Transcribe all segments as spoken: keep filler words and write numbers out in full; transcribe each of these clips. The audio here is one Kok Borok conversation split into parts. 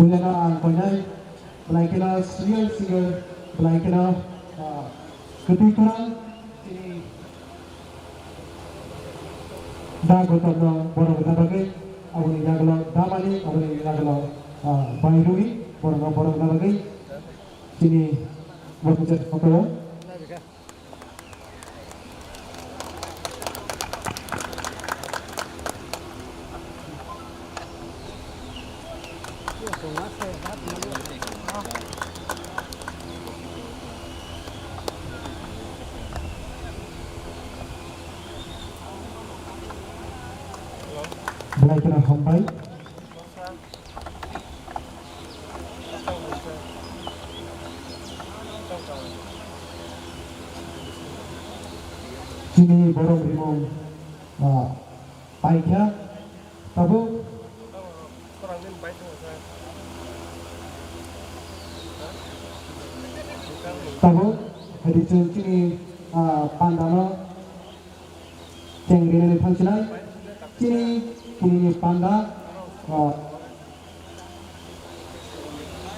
Puilano ang koinai, belai kheno serial singer, belai kheno, ah, kwtwi khorang, chini da gotorno borok rwna bagwi, aboni yagulo da mani, aboni yagulo, ah, bai rwi, borokno borok rwna bagwi, chini borok kotor. Belai kheno hambai. Chini borok rimung, ah, paikha, tabuk, tabuk, hadi chwng chini, ah, pandano. Cheng rinani thangsinai chini, chini ni panda, o,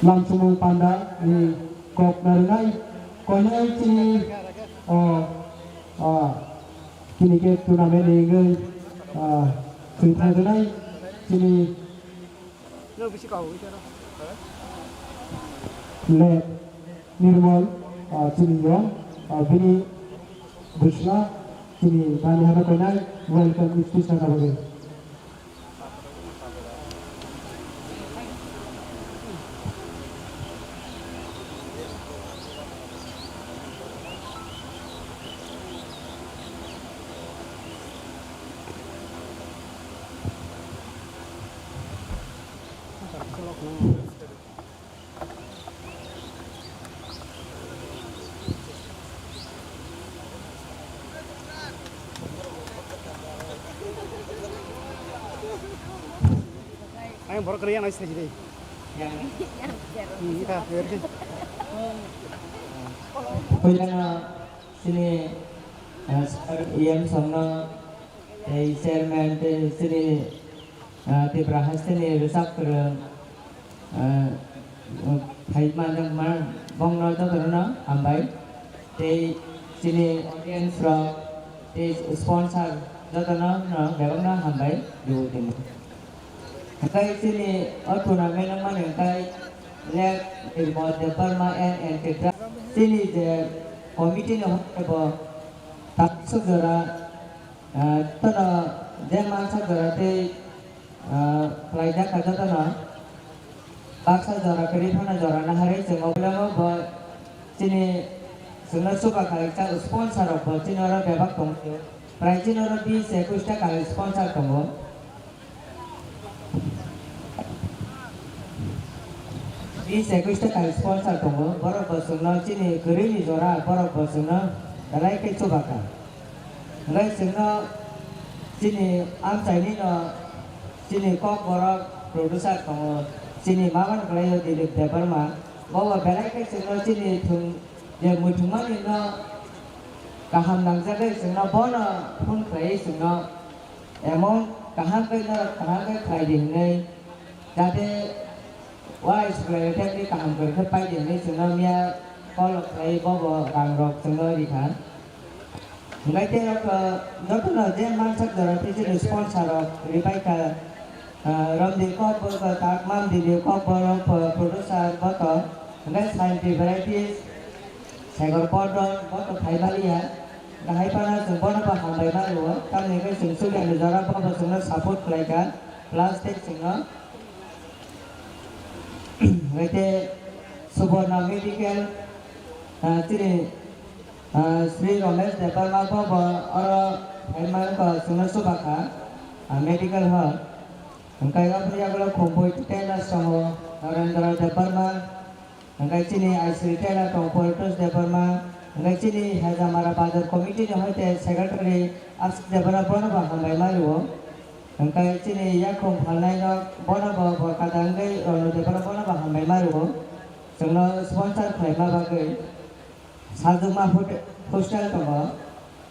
lamsumung panda ni kok narwknai, koinai chini, o, o, chini khe tournament ni wngwi, o, chwng thangsinai chini. Le Nirmal, ah, chini yong, ah, bini bwsla, chini bani hano koinai, welcome speech na bagwi. Ang borok kwrwi ang naisini jidai. Yang. Hmm, ita, ya, ya. Puilano chini, eh, sir E M songno, tei chairman, tei chini, eh, Tipra hasteni rwchap kwrwng, eh, phai manjakma bongno jotono hambai. Tei chini audience rok, tei sponsor jotono no bebakno hambai rwui tongmo. Hwnkhe chini o tournament wngmani hwnkhe Late Nirmal Debbarma and N K Dra. Chini je committee ni hwnkhai bo taksa jora, ah, jotono je mansa jora tei, ah, khlaijak kha jotono baksa jora kwrwi phano jora naharwi chwng o belamo bo chini chwngno chuba kha, sponsor rok bo chini oro bebak tongo, prai chini oro bis ekush ta kal sponsor tongo. Bis ekush ta kal sponsor tongo, borok bo chwngno chini kwrwini jora, borok bo chwngno belai khe chuba kha. Hwnkhe chwngno chini amchaini no chini kokborok producer tongo, chini maman khlaio Dilip Debbarma, bo bo belai khe chwngno chini thwng je muithungmani no kaham nangjagwi chwngno bono phone khlaiwi chwngno amount kaham khe norok kaham khe khlai di hwnwi, jate uaisukhlai rwkhe tei kaham kwrwkhe pai di hwnwi chwngno miya call rok khlai bobo rang rok chwngno rikha. Hwnkhe tei rok jotono je mansak jora tei chini sponsor rok ripai kha, ah, Ramdip Kokborok, Takmam Dilip Kokborok, producer boto, hwnkhe Santi Varieties, Sagar Podol boto phaimaliya, kahai phano chwng bono bo hambai ma rwo, tamni hwnkhe chwng chukya ni jora bobo chwngno support khlaikha, plus tei chwngno, hwnkhe Suborna Medical, ah, chini, ah, Sri Ramesh Debbarma bobo oro phaimani bo chwngno chubakha, ah, medical hall. Hwnkhe aboni yagulo Khumpui Tailors tongo, Narendra Debbarma, hwnkhe chini I C Retailer tongo Politos Debbarma, hwnkhe chini Hejamara Bazar Committee ni hoite Secretary Ashish Debbarma bono bo hambai ma rwo. Hwnkhe chini yakhung phalnai no bono bo borkada wngwi Ronu Debbarma bono bo hambai ma rwo. Chwngno sponsor khlaima bagwi. Sajwkma hote-, hostel tongo,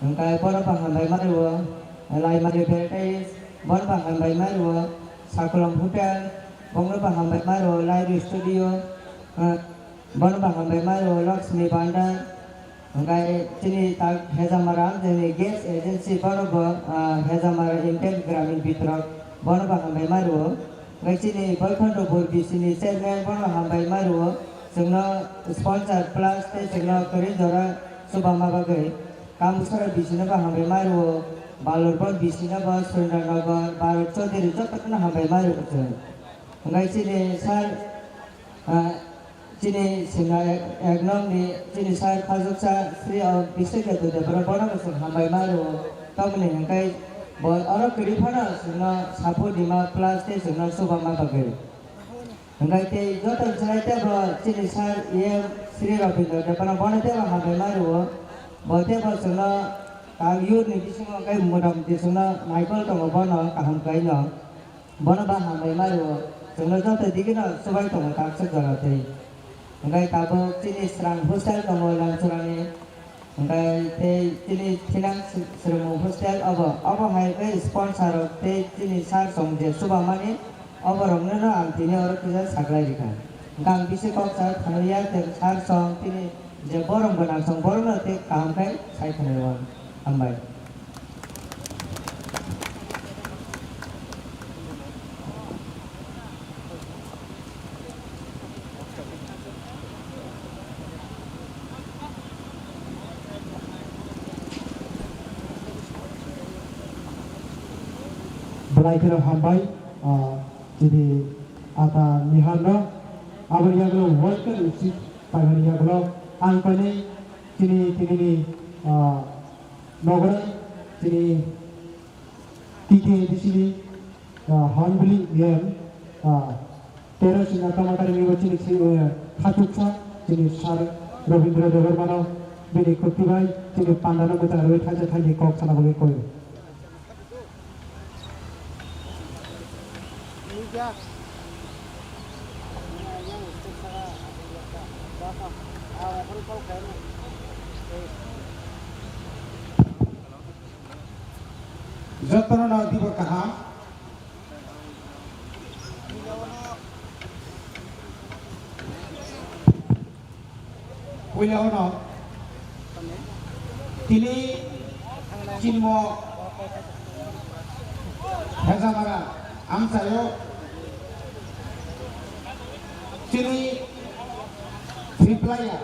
hwnkhe bono bo hambai ma rwo, Laimari Paradise, bono bo hambai ma rwo, Sakolom Hotel, Bongno bo hambai ma rwo Lairu Studio, ah, bono bo hambai ma rwo Lakshmi Bhandar, hwnkhe chini tak Hejamara, chini gas agency bono bo, ah, Hejamara Indian Gramin Vitrak, bono bo hambai ma rwo. Hwnkhe chini Boikhondo Bor B C ni chairman bono hambai ma rwo, chwngno sponsor plus tei chwngno kwrwi jora chubama bagwi. Kamusara B C no bo hambai ma rwo, Balurpon B C no bo Surendra Nagar, Bharat Chaudhary joto no hambai ma rwo chwng. Hwnkhe chini sir, ah, chini singha ek, ek nong ni chini sir khajuksa Sri Abhishek Yadav Debbarma bono bo chwng hambai ma rwo. Tamoni hwnkhe bo oro kwrwi phano chwngno support rima plus tei chwngno chubama bagwi. Hwnkhe tei joto chwrai tei bo chini sir E M Sri Rabindra Debbarma bono tei bo hambai ma rwo. Bo tei bo chwngno kang yur ni bisingo hwnkhe motamoti chwngno naikol tongo bono kaham khlai no. Bono ba hambai ma rwo. Chwngno joto digino chubai tongo takswk jora tei. Hwnkhe tabuk chini srang hostel tongo Lamchorani. Hwnkhe tei chini thinang srwmung hostel obo, obo hai khe sponsor rok tei chini sir song je chubamani, oborokno no ang tini oro kisa saklai rikha. Hwnkhe ang bisi kok sa thangliya, tei sir song tini je borom gwnang song borokno tei kaham khe sai thanglai o. Hambai. Belai kheno hambai, ah, chini ata Niharno, aboni yagulo welcome ucit paimani yagulo ang painai chini, chini ni, ah, nogorai chini T K A D C ni, ah, Hornbill E M, ah, tero sina tamatari mibo chini si, eh, khatuksa chini sir Rabindra Debbarmano bini kwtwi bai chini pandano mwchang rwui thaisa thaini kok sana bagwi koi. Jotono no dibor kaham. Puila ono tini chinmo Hejamara amchaio chini Triplaya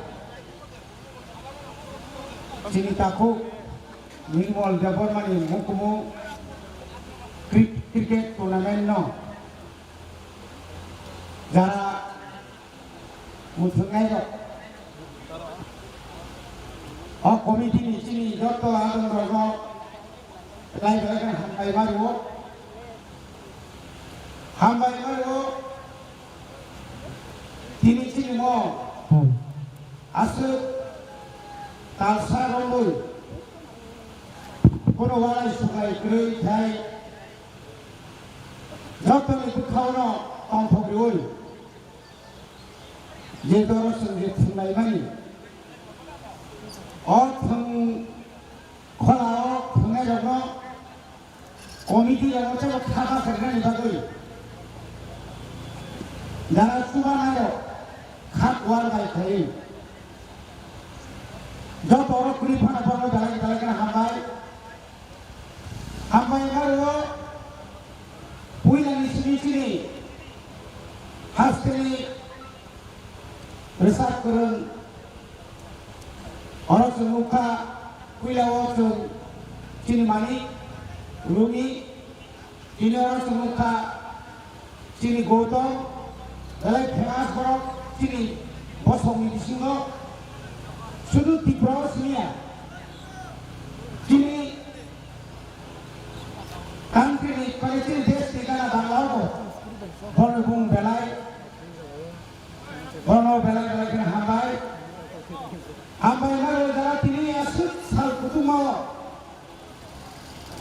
chini takhuk Nirmal Debbarmani mukumu cri-, cricket tournament no jara muthungnairok, o committee ni chini joto adongrokno belai belai kheno hambai ma rwo, hambai ma rwo. Tini chini mo aswk talsa romwi, kono walai suklai kwrwi khai, jotoni bwkhao no tongthok rwui, je doro chwng je thwnglaimani, o thwng kholao thwngnairokno committee rokno teibo kha bachajagani bagwi jara chubanairok kha kuar bai khaiwi joto oro kwrwi phano borokno belai belai kheno hambai. Hambai wngkha rwo puilani simi chini hasteni rwchap kwrwng. Oro chwng nukha, puila o chwng chini Manik, Rumi, tini oro chwng nukha chini Gautam, belai famous borok chini bosongni bisingo, sudu Tripura o simiya, chini country ni, kore chini desh ni gana Bangla o bo, borok bung belai. Bono belai belai kheno hambai. Hambai ma rwjak tini aswk sal kutung mao.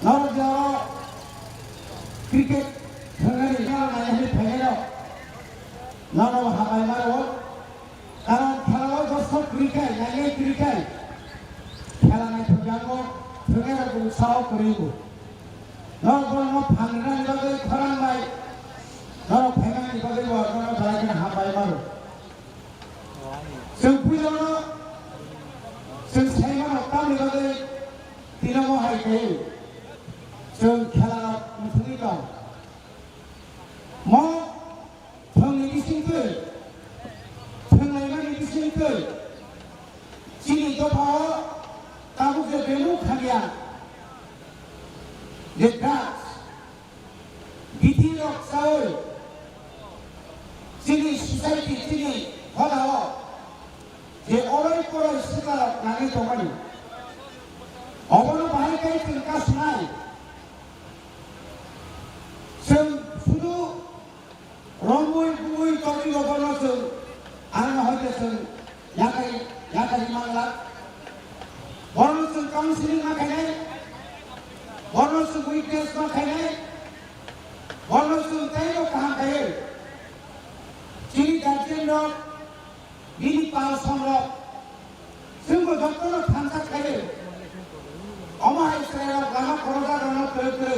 Norok jora cricket thwngnani norok naiya hwnwi phainairok. Norok hambai ma rwo. Karon khela o dosok kwrwi khai, nainai kwrwi khai. Khela naithokya wngkha, thwngnairok bo utsaho kwrwi bo. Norok borokno phan rwnani bagwi khorang bai. Norok phainani bagwi Thwngwi tong. Mo thwngni bisingtwi, thwnglaimani bisingtwi chini dophao tabuk je bemuk hamya, je drugs, bithi rok chawi chini society, chini hodao je oroi poroi sikla rok nangwi tongmani. Obono bahai khe chwng kasnai. Chwng sudu romwi bumwi tongwi obono chwng ano hoite chwng yakai, yakai mangla. Bono chwng counseling ma khainai, bono chwng witness ma khainai, bono chwng teibo kaham khaio. Chini guardian rok, bini pal song rok, chwngbo jotono thansa khaio. Omo hai chwrairok lama khoroja rokno kwrwi kwrwi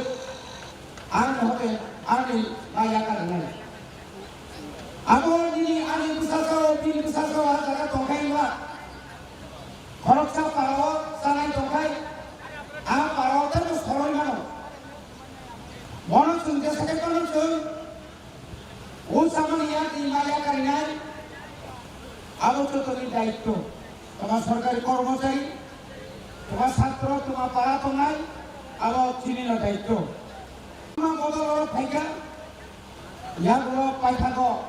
ang hote ani ma yaka rwnai. Abo nini ani bwsajao, bini bwsajao a jaga tongkha wngma. Khoroksa parao chanai tongkhai, a parao teibo soroi mano. Bono chwng jesa khe bono chwng o samani ya twi ma ya karinai, abo jotoni daitto. Toma sorkari kormochari, toma satro, toma para tongnai, abo chinino daitto. Toma bodol oro phaikha, yagulo paithago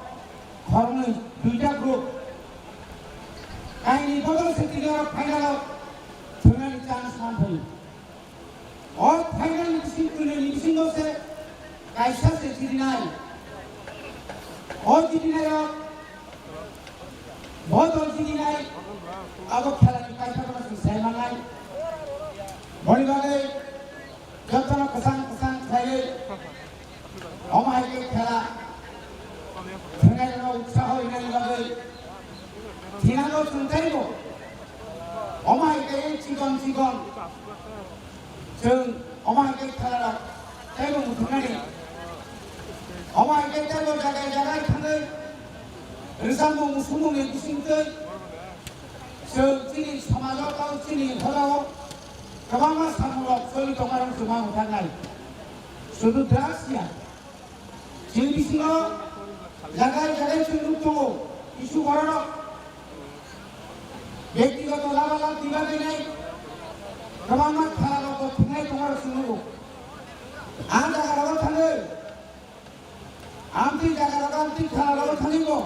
khoroknwi duita group. Kaini bodol se tini oro final o thwngnani chance manthai. O final ni bising, twnwi ni bisingo se kaisa se jirinai. O jirinai-o bodol jirinai abo khela ni paithago se sai manai. Boni bagwi jotono kwchang kwchang khlaiwi omo hai khe khela thwngnairokno utsaho rinani bagwi thinango chwng teibo omo hai khe chikon chikon chwng omo hai khe khelarok teibo muthungnani omo hai khe teibo jagai jagai thangwi rwchapmung musukmungni bisingtwi chwng chini somajo tei chini hodao kwbangma samungrok choli tongmarok chwng ma mwthaknai. Sudu drugs ya. Chini bisingo jagai jagai chwng nuk tongo, kisu bororok bektigoto labalab diba dinai kwbangma khelarokbo thwngnai tongmarok chwng nugo. A jagarogo thangwi, amtwi jagarogo amtwi khelarokbo thangwibo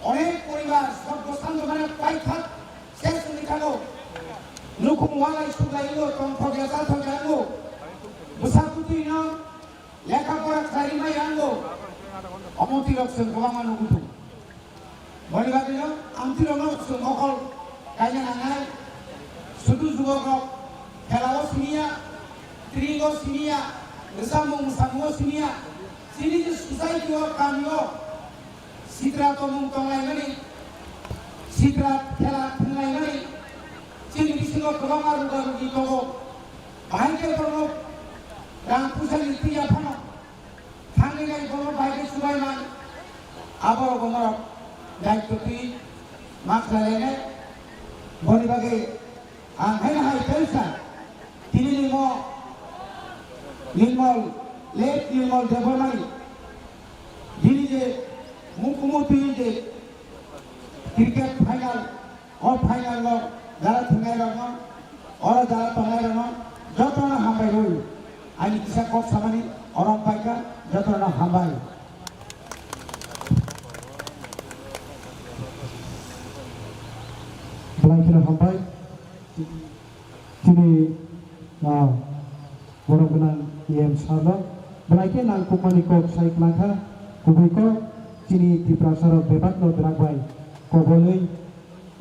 onek poribar sotbo santo mane paithak ses wngwi thango. Nukhung walai suklai wngo, tongthok ya chathok ya wngo. Bwsa bwtwino lekha pora khlai rimai yango. Omo twi rok chwng kwbangma nugu tongo. Boni bagwino ang twi rokno chwng mokol kaina nangnai. Sudu jubok rok khelao siniya, tringo siniya, rwchapmung mwsamungo siniya. Chini je society o, kami o sitra tongmung tonglaimani, sitra khela thwnglaimani, chini bisingo kwbangma ruga rugi tongo. Bahai khe borok rang puisa ni twi ya phano thangwi nai borok bahai khe chubai man. Aborok borok daityo twi ma khlai lainai. Boni bagwi ang haino hai telsa tini ni mo Nirmal, late Nirmal Debbarmani bini je mukumu twi je cricket final, o final o jara thwngnairokno, oro jara tongnairokno jotono hambai rwi. Ani kisa kok samani oro paikha, jotono hambai. Belai kheno hambai. Chini, ah, borok gwnang E M sir rok belai khe nangkukmani kok sai kwlangkha, kubui kok chini Tiprasa rok bebak no dwrak bai kobolwi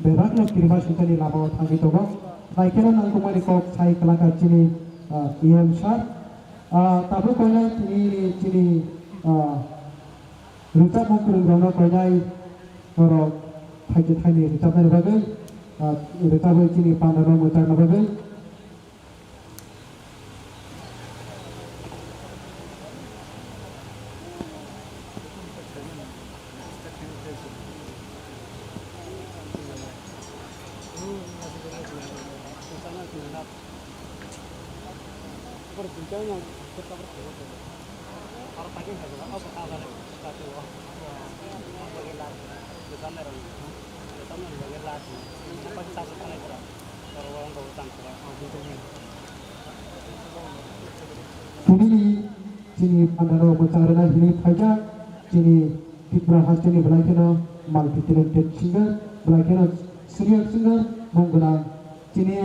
bebak no kirima singchani lama o thangwi tongo. Belai kheno nangkukmani kok sai kwlangkha chini, ah, E M sir. Ah, tabuk koinai tini chini, ah, rwchapmung kwrwng rokno koinai borok thaiki thaini rwchapnani bagwi, ah, rwchapwi chini panda no mwchangna bagwi. Tini chini pandano mwchang rwna hwnwi phaijak chini Tripura hasteni belai kheno multi talented singer, belai kheno senior singer mung gwnang chini,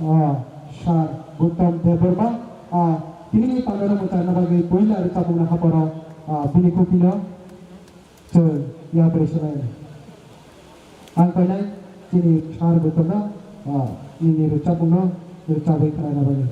ah, Sir Gautam Debbarma, ah, tini pandano mwchang rwna bagwi puila rwchapmungno haparo, ah, bini kokino. Chwng ya bwrwi swkang. Ang painai chini sir bo tongna, ah, nini rwchapmungno rwchabwi khwnaina bagwi.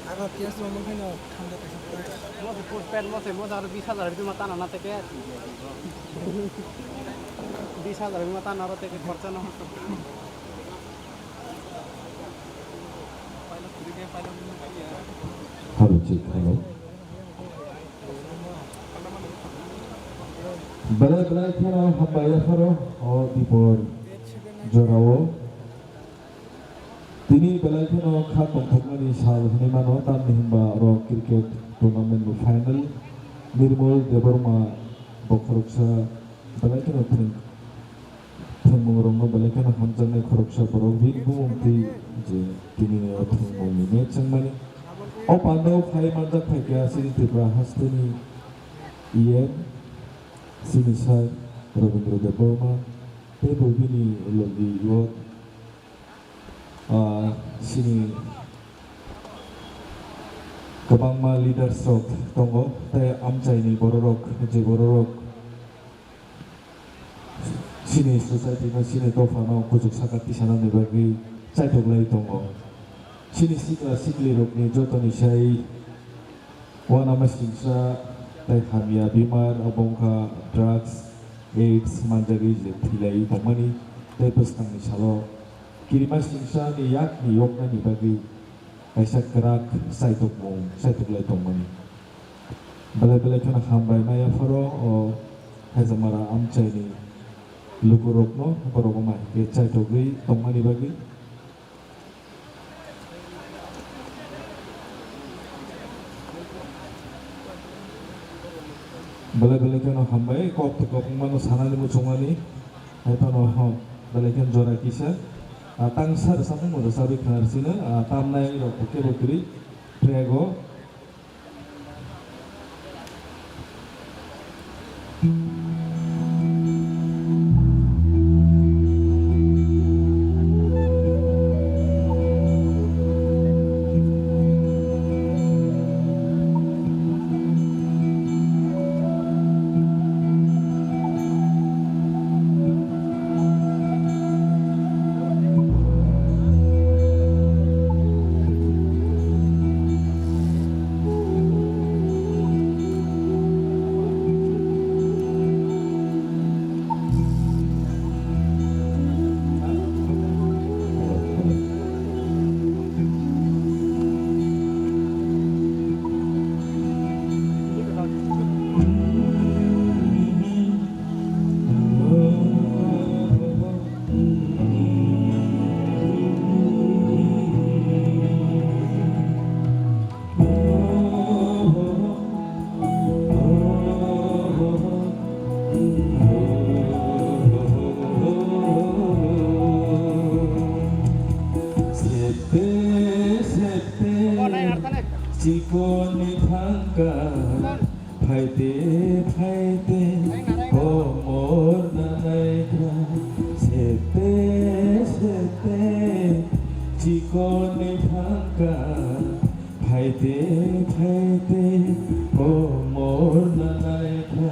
Aro case rok wngkhaino thangda kaisa prize. Mose postpone, mose, mose aro bis hajar bima tana na teke. Bis hajar bima tana aro teke khorcha no. Hello, check, hello. Belai belai kheno hambai yapharo o dipor jorao. Tini belai kheno kha tongthokmani sal hwnwi mano, tamni hwnba oro cricket tournament ni final. Nirmal Debbarma bo khoroksa belai kheno thwng-, thwngmungrokno belai kheno hamjaknai khoroksa borok. Bini bumung twi je tinini o thwngmungni match wngmani. O pandao phai manjak phaikha chini Tripura hasteni E M, chini sir Rabindra Debbarma, tei bo bini logi o Ah, chini kwbangma leaders rok tongo, tei amchaini bororok, je bororok chini society no, chini dopha no kuchuk saka tisanani bagwi chaitoklai tongo. Chini sikla sikli rokni jotoni sai Uanama singsa tei hamya bemar, abo wngkha drugs, AIDS manjagwi je thwilaiwi tongmani tei bwskangni salo kirima singsani yakni yoknani bagwi kaisa kwrak chaitokmung chaitoklai tongmani. Belai belai kheno hambai ma yapharo o Hajamara amchaini lukurokno, borok wngma hinkhe chaitogwi tongmani bagwi. Belai belai kheno hambai, kok tei kok wngmano sanani muchungmani. Hai phano, ho, belai kheno jora kisa. Ah, tangsa rwchapmung bo rwchapwi khna rwsino, ah, tamnai rok bo kebo kwrwi track o. Sete, sete, chikoni thangka, phaite, phaite, komor nanaikha. Sete, sete, chikoni thangka, phaite, phaite, komor nanaikha.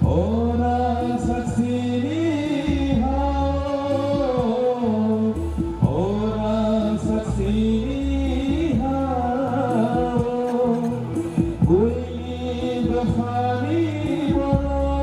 Orang saksini ha, orang saksini ha, buini bwkhani borok.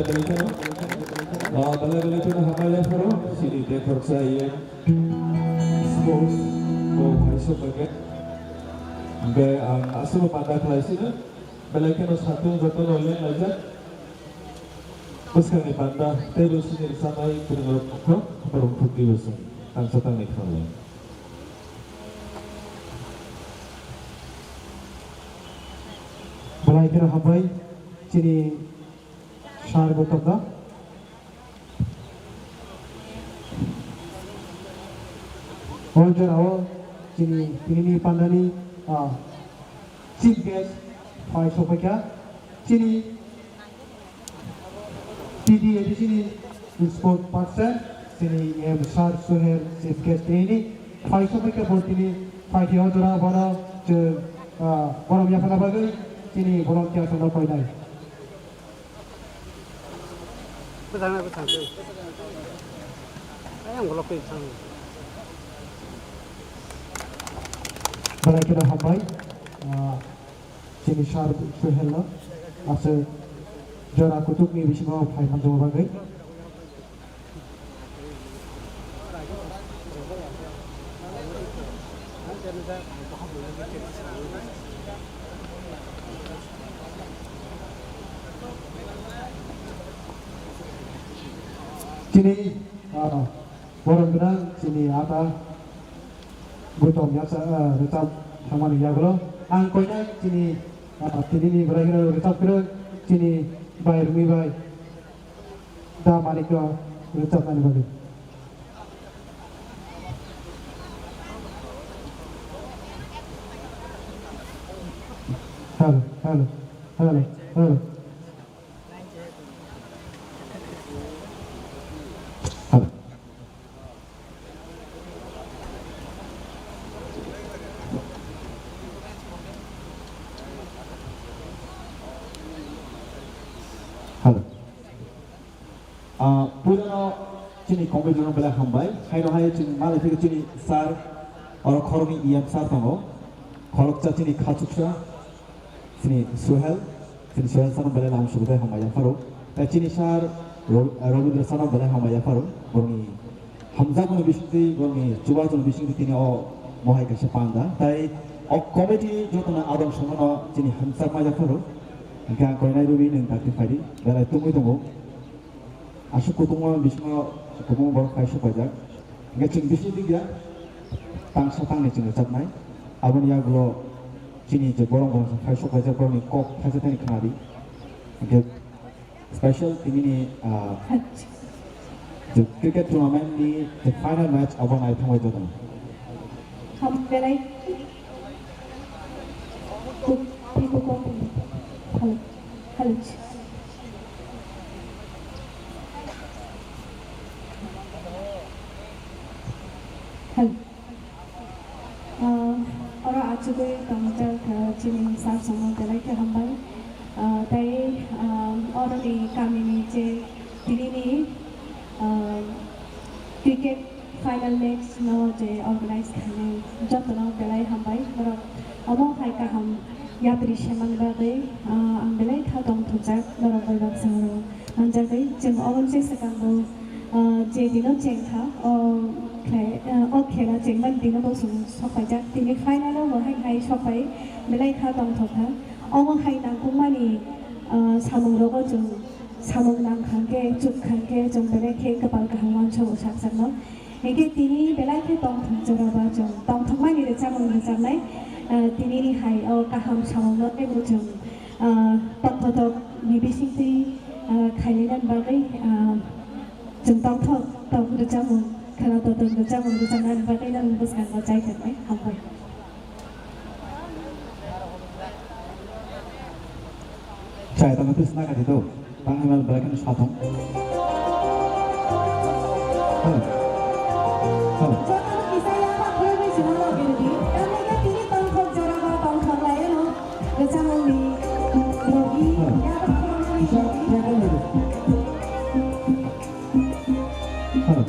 Belai kheno, ah, belai belai kheno hambai yapharo, chini bekhorsa iye sports bo phaisok bai khe. Hingkhe ang aswkno panda khlai sino, belai kheno satung jotono leng laijak. Bwskangni panda tei bo chini rwchapnai kwrwng rok kok borok thukti bo chwng tangsa tangni khna lai. Belai kheno hambai chini sar bo tokda. O jorao chini tinini pandani, ah, chief guest phai sokphaikha chini T D A D C ni spokesperson, chini M Sir Suhel, chief guest tini phai sokphaikha bo tini phaikhe o jora bono chwng, ah, borom yaphana bagwi chini volunteers rok koinai. Bwsang na bwsang se. Ayang golok twi bwsang. Belai kheno hambai, ah, chini sir Suhel no aswk jora kuchukni bisingo phai manjak bagwi. Chini, ah, borok gwnang chini ada Gautam yaksa, ah, rwchap thangmani yagulo ang koinai chini, ah, tinini bwrwi rwchap kwrwi chini bai Rumi bai. Da Manikno rwchapnani bagwi. Hello, hello, hello, hello. Hello. Hello. Ah, puilano chini committee rok belai hambai. Haino hai chini malai phikhe chini sir, oro khoroknwi E M sir tongo. Khoroksa chini khachuksa, chini Suhel, chini Suhel sir belai lam sugutai hambai yapharo. Tai chini sir Ro-, Robindra sir belai hambai yapharo. Borokni hamjakmani bisingtwi, borokni chubachu bisingtwi tini o mohai kaisa panda. Tai o committee jotono adong songno chini hamjakma yapharo. Hingkhe ang koinai rwgwi nwng dakti phaidi, belai tungwi tongo. Aswk kutung o bisingo kwbangma borok kaisa paijak. Hingkhe chwng bisi digya tangsa tangni chwng rwchapnai. Aboni yagulo chini je borok borok kaisa paijak borokni kok thaisa thani khna di. Hingkhe special tinini, ah, je cricket tournament ni je final match abo nai thangbai jotono. Ham belai. Hello. Hello. Hello. Ah, oro achugwi tongmani kha chini sir songno belai khe hambai. Ah, tei, ah, oroni kamini je tinini, ah, cricket final match no je organize khainai jotono belai hambai. Borok omo hai kaham yapri semani bagwi, ah, ang belai kha tongthokjak norok bai baksa oro manjagwi. Chwng omo se swkang bo, ah, je dino chengkha, o khe-, ah, o khela chengmani dino bo chwng sokpaijak. Tini final o bo hai hai sokpai belai kha tongthokha. Omo hai nangkukmani, ah, samungrogo chwng samung nang khankhe, chuk khankhe, chwng belai khe kwpal kaham uansukgo sak sakno. Hinkhe tini belai khe tongthok jora ba chwng tongthokmani rwchapmung rwchapnai, ah, tinini hai o kaham samungno teibo chwng, ah, tongthotok ni bisingtwi, ah, khainani bagwi, ah, chwng tongthok tok rwchapmung, khwnatok tok rwchapmung rwchapnani bagwi nang bwskango chai tongnai. Hambai. Chai tongma twi sna kati do. Tang hwnba belai kheno sa thung. Hello. Hello. Jotono kisa yapha khulumui chwngno lobirwdi. Tamni khe tini tongthok jora ba tongthok laiano. Rwchapmungni logi, hello, yapha khulumnani logi. Hello.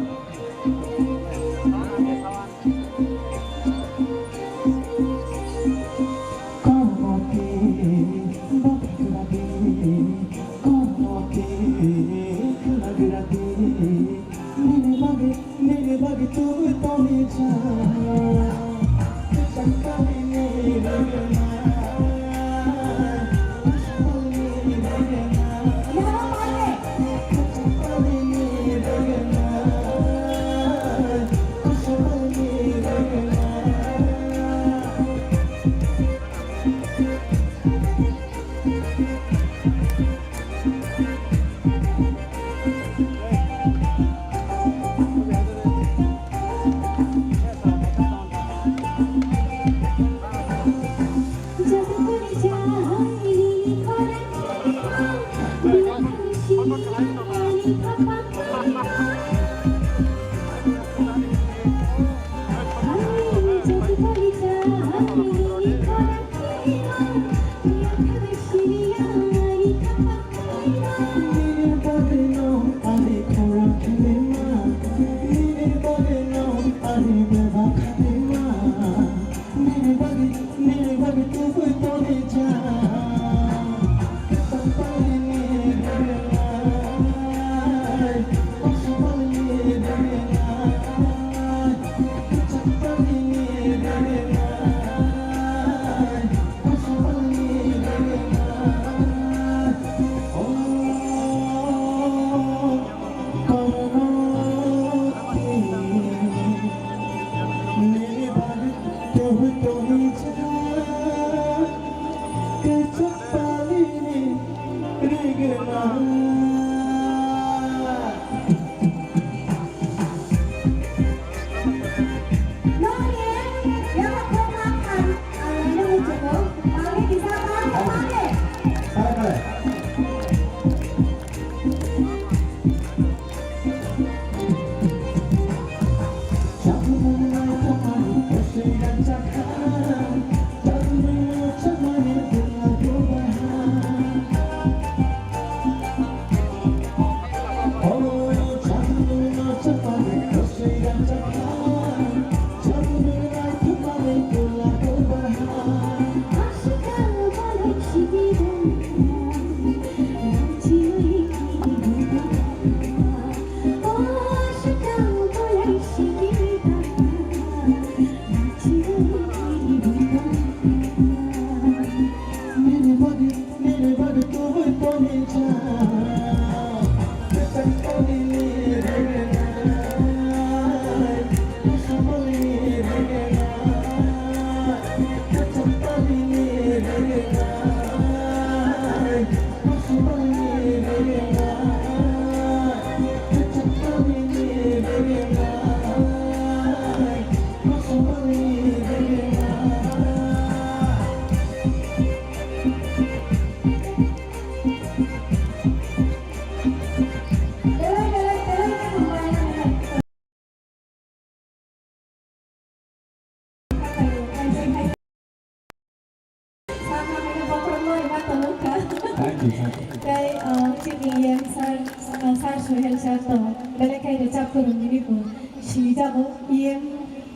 Thank you, thank you. Tei, uh, chini E M sir, uh, sir Suhel sir to belai khe rwchap kwrwngni bo sinijago. E M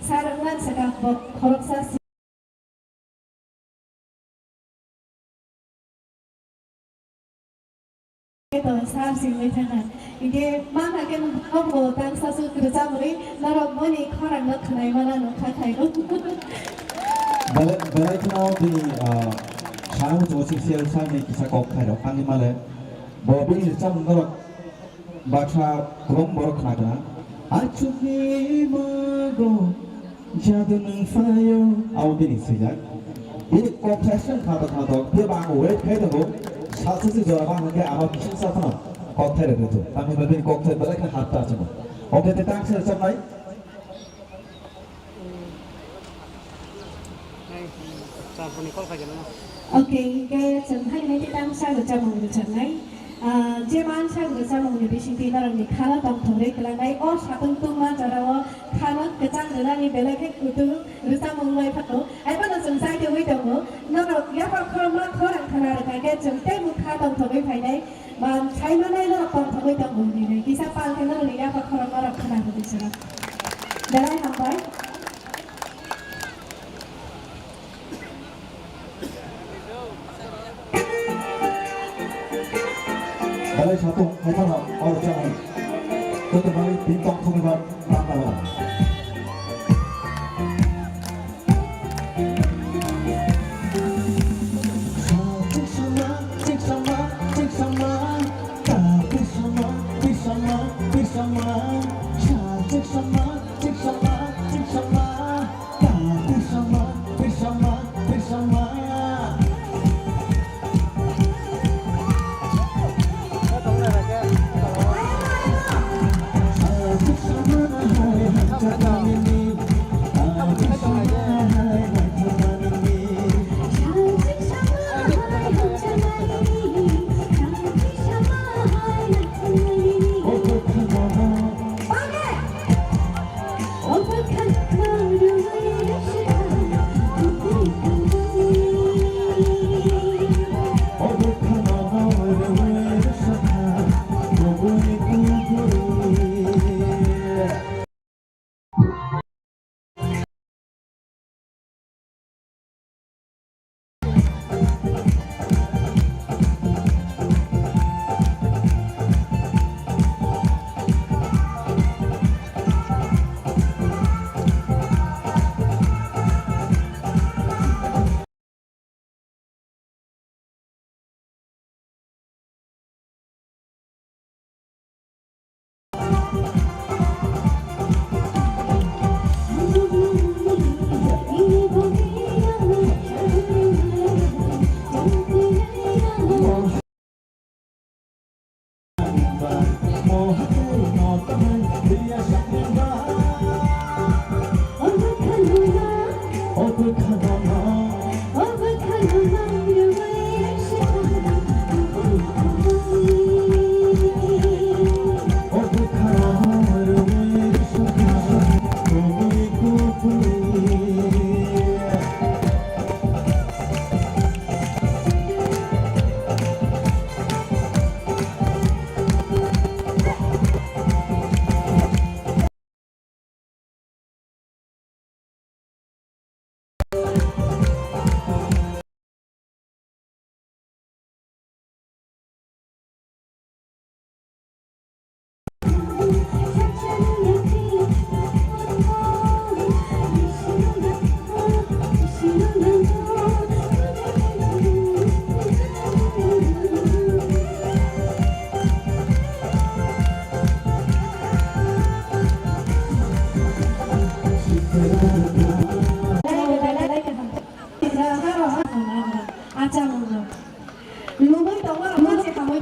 sir wngna swkang bo khoroksa si-, to sir singwi thangkha. Hinkhe mankha khe bo tangsa swk rwchabwi norok boni khorangno khwnai mana nukha khaio. Belai, belai kheno bini, ah, sanang muchungo sik sel sani kisa kok khairok ani male. Bo bini rwchapmung norok baksa kwbang borok khna gwnang. Achukni mago jadu nwng phaio. Abo bini swijak. Bini kok thai seng khato khato. Phiya ba ang wait khai tongo. Salsa si jora ba hwnkhe abo bising sa phano kok thai rwgwi tongo. Tamni hwnba bini kok thai belai khe hap ta chwng. Oke, tei tang sir chamnai. Okay, hinkhe chwng haino tei tang sir chamung rwchapnai. Ah, je man sir chamungni bisingtwi norokni khana tongthok rwi kwlangnai. O satung tungma jorao khana kwchang rwnani belai khe kutung rwchapmung wngwi phano. Hai phano chwng chai tongwi tongo. Norok yapha khorokma khorang khna rwkha khe chwng tei mukha tongthogwi phainai. Ba sai manai norok tongthogwi tongo hinwi kisa pal khe norokni yapha khorokma rok khna rwdi sira. Belai hambai. Belai satung hai phano or chamung. Joto bai tin tongthogwi ba bangla ba.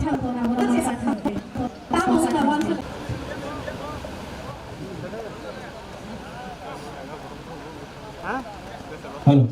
Thang tona borok masa thang tei. Tamo wngkha wansuk. Hello.